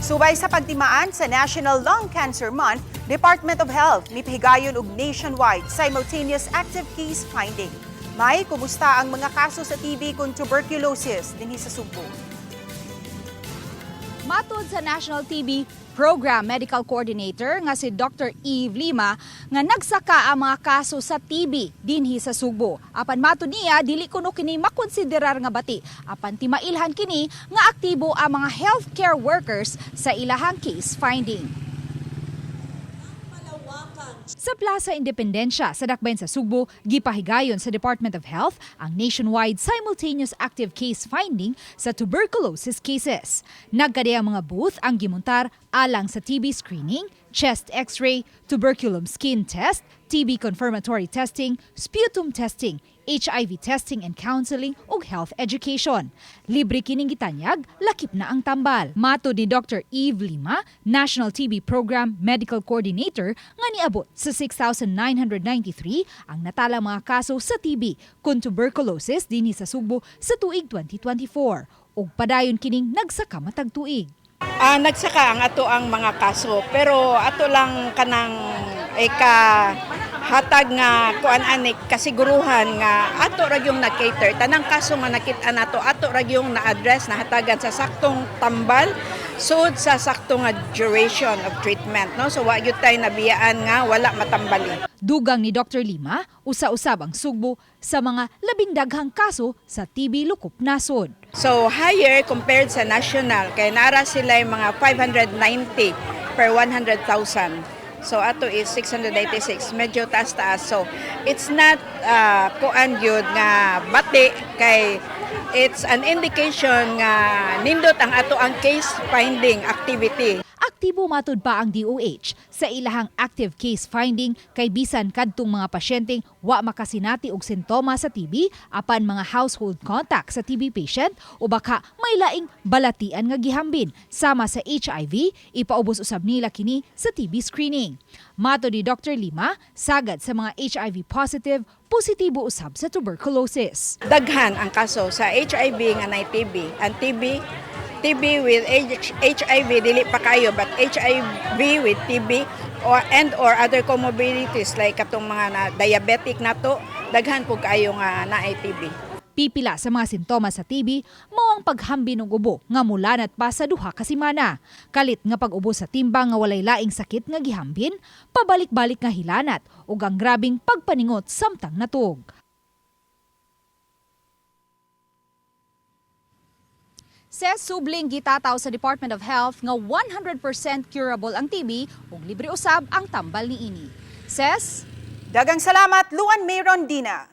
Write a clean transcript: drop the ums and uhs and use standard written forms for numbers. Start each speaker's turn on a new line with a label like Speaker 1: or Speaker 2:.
Speaker 1: Subay sa pagtimaan sa National Lung Cancer Month, Department of Health mipahigayon og nationwide simultaneous active case finding. May kumusta ang mga kaso sa TB kon tuberculosis dinhi sa Sugbo?
Speaker 2: Matod sa National TB Program Medical Coordinator nga si Dr. Eve Lima nga nagsaka ang mga kaso sa TB dinhi sa Sugbo. Apan matod niya, dili kuno kini makonsiderar nga bati. Apan timailhan kini nga aktibo ang mga healthcare workers sa ilahang case finding. Sa Plaza Independencia sa Dakbayan sa Sugbo, gipahigayon sa Department of Health ang nationwide simultaneous active case finding sa tuberculosis cases. Nagkadiyang mga booth ang gimuntar alang sa TB screening, chest x-ray, tuberculum skin test, TB confirmatory testing, sputum testing, HIV testing and counseling ug health education. Libre kining gitanyag, lakip na ang tambal. Matod ni Dr. Eve Lima, National TB Program Medical Coordinator, nga niabot sa 6,993 ang natala mga kaso sa TB kon tuberculosis dinhi sa Sugbo sa tuig 2024 ug padayon kining nagsaka matag tuig.
Speaker 3: Nagsaka ang ato ang mga kaso, pero ato lang kanang ika hatag nga kuan ani kasiguruhan nga ato ra yung na-cater tanang kaso nga nakit-an nato, ato ra yung na-address, nahatagan sa saktong tambal sud sa sakto nga duration of treatment, no? So wa gyud tay nabiyaan nga wala matambali.
Speaker 2: Dugang ni Dr. Lima, usa-usab ang Sugbo sa mga labing daghang kaso sa TB lukop nasod.
Speaker 3: So higher compared sa national kay nara sila yung mga 590 per 100,000. So ato is 686, medyo taas-taas. So it's not kuan gyud nga bati kay it's an indication nga nindot ang ato ang case finding activity.
Speaker 2: Aktibo matud pa ang DOH sa ilahang active case finding kay bisan kadtong mga pasyenteng wa makasinati og sintoma sa TB apan mga household contact sa TB patient o baka may laing balatian nga gihambin sama sa HIV, ipaubos usab nila kini sa TB screening. Matod ni Dr. Lima, sagad sa mga HIV positive, positibo usab sa tuberculosis.
Speaker 3: Daghan ang kaso sa HIV nga nay TB. Ang TB TB with HIV dili pa kayo, but HIV with TB or and or other comorbidities like katong mga na diabetic nato, daghan pud kaayo nga naay TB.
Speaker 2: Pipila sa mga sintomas sa TB mao ang paghambin og ubo nga mulanat pa sa 2 ka semana. Kalit nga pag-ubo sa timbang nga walay laing sakit nga gihambin, pabalik-balik nga hilanat ug ang grabing pagpaningot samtang natug. Sa subling gitataw sa Department of Health nga 100% curable ang TB ug libre usab ang tambal niini. Ses.
Speaker 1: Daghang salamat, Luan May Rondina.